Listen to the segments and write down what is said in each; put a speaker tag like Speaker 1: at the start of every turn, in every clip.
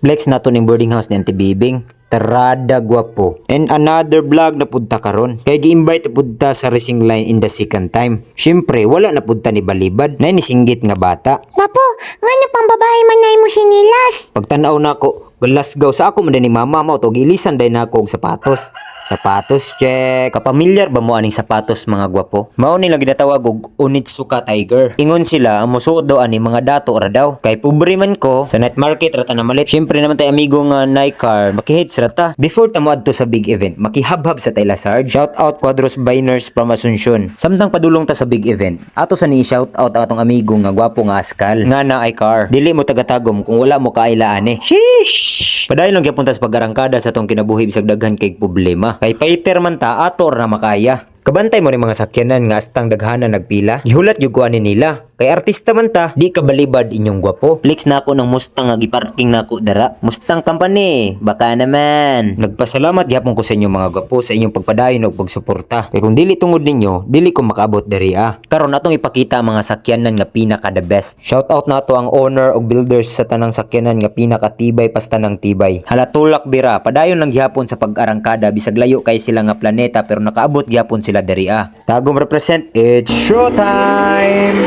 Speaker 1: Flex nato ning boarding house ni Auntie Bibing. Tarada gwapo. And another vlog na pud ta karon. Kay gi-invite pud ta sa racing line in the second time. Syempre, wala na pud ta ni balibad. Na nisinggit nga bata.
Speaker 2: Gwapo, ngano pambabae man na imo sinilas?
Speaker 1: Pagtanaw nako, galasgaw sa ako man ni mama mo to gilisan day nako og sapatos. Sapatos check. Kapamilyar ba mo aning sapatos, mga gwapo? Mao nila ginatawag og Onitsuka Tiger. Ingon sila ang mosuot daw ani mga dato ra daw. Kay pobre man ko, sa night market ra ta namalit. Syempre naman tay amigo nga Nike, makihits ra ta. Before ta moadto sa big event, makihabhab sa Tayla Sarge. Shout out Cuadros Biners from Asuncion. Samtang padulong ta sa big event, ato sa ni shout out ang atong amigo nga gwapo nga askal. Nga na ay car. Dili mo tagatagom kung wala mo kaila ani. Sheesh! Padayon lang gyapon ta sa pag-arangkada sa atong kinabuhi bisag daghan kay problema. Kay fighter man ta, ato ra makaya. Kabantay mo ni mga sakyanan nga astang daghanan nagpila. Gihulat gyud ko ani nila. Kay artista man ta, di ka balibad inyong gwapo. Flex na ako ng Mustang nga giparking na ako dara. Mustang Company, baka naman. Nagpasalamat gyapon ko sa inyo, mga gwapo, sa inyong pagpadayon ug pagsuporta. Kay kung dili tungod ninyo, dili ko makaabot diri ah. Karon atong ipakita ang mga sakyanan nga pinaka the best. Shout out nato ang owner og builders sa tanang sakyanan nga pinakatibay pas tanang tibay. Hala tulak bira, padayon lang gihapon sa pag-arangkada bisag layo kay sila nga planeta pero nakaabot gihapon sila diri ah. Tagum represent, it's showtime!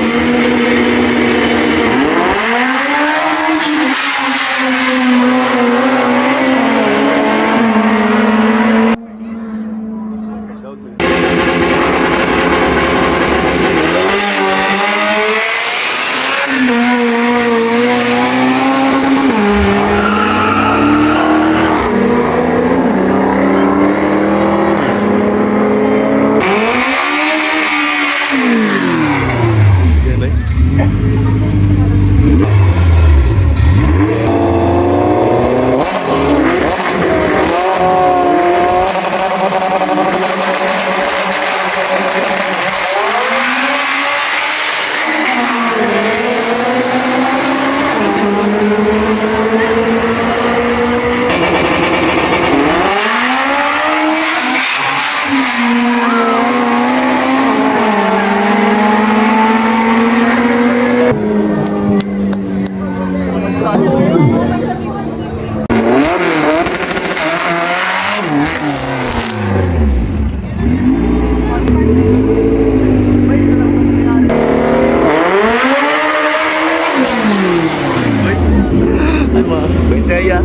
Speaker 3: Kaya.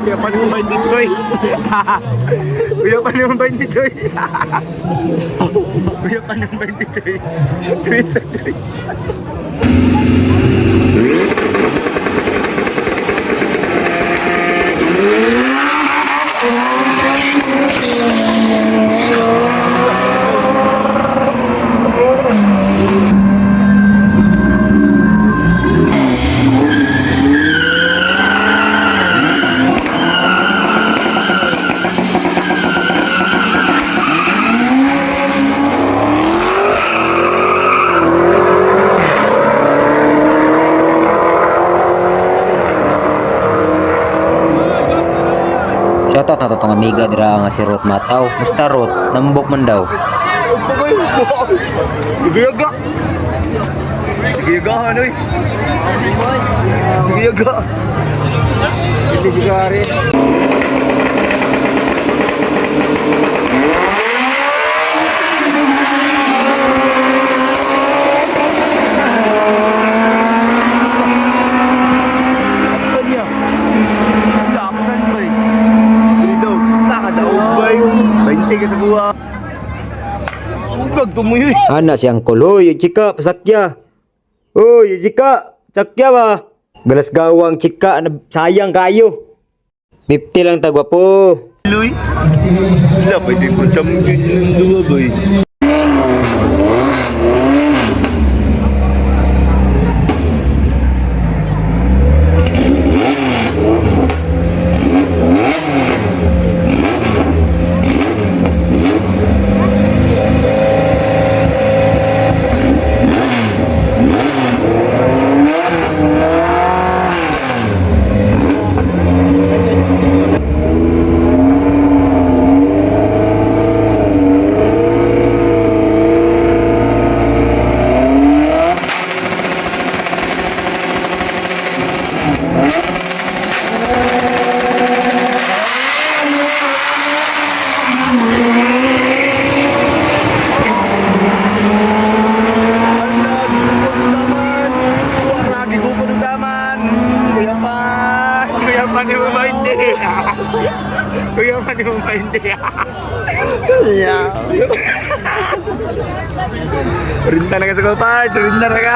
Speaker 3: Kuya pa naman ni Joy. Kuya pa naman ni Joy. Kuya pa naman ni Joy. Kuya sa Joy.
Speaker 1: Shoutout na to tong amiga dira nga si Ruth Mataw. Musta, Ruth? Nambok man daw.
Speaker 3: Giyaga. Giyaga ano eh. Giyaga. Giyaga. Laksan niya. Laksan ba eh. Dili daw. Nakadaog ba eh. 20 ka sa buha. Sugag tumuyoy.
Speaker 1: Ana si Uncle, hoy, chika, pasakya. Hoy, chika, sakya ba? Galas gawang chika, sayang kayo. 50 lang tagwa po.
Speaker 3: Luy. Wala, pwede ko champion ng duwa ba eh. Kuya pa ni mo 20. Yeah. Rinta na ka sa go-kart, rinta na ka.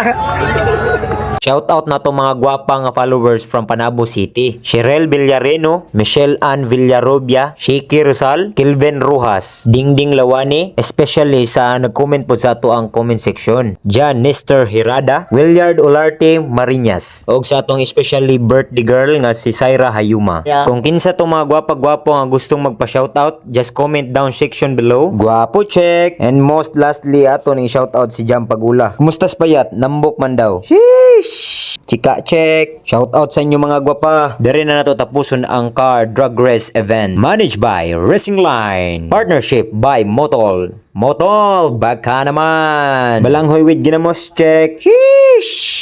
Speaker 1: Shout out na to mga gwapa nga followers from Panabo City. Cheryl Villareno, Michelle Ann Villarobia, Shiki Rosal, Kilvin Rojas, Dingding Lawani, especially sa nag-comment po sa ato ang comment section. John Nestor Hirada, Williard Olarte Marinas, og sa atong especially birthday girl nga si Syra Hayuma. Kung kinsa to mga gwapa-gwapo nga gustong magpa-shoutout, just comment down section below. Gwapo check! And most lastly, ato ning shoutout si Jam Pagula. Kumusta payat? Nambok man daw. Sheesh! Chika check! Shoutout sa inyo, mga gwapa. Dere na nato tapuson ang car drag race event. Managed by Racing Line. Partnership by Motol. Motol, baka naman! Balanghoy with ginamos check. Sheesh!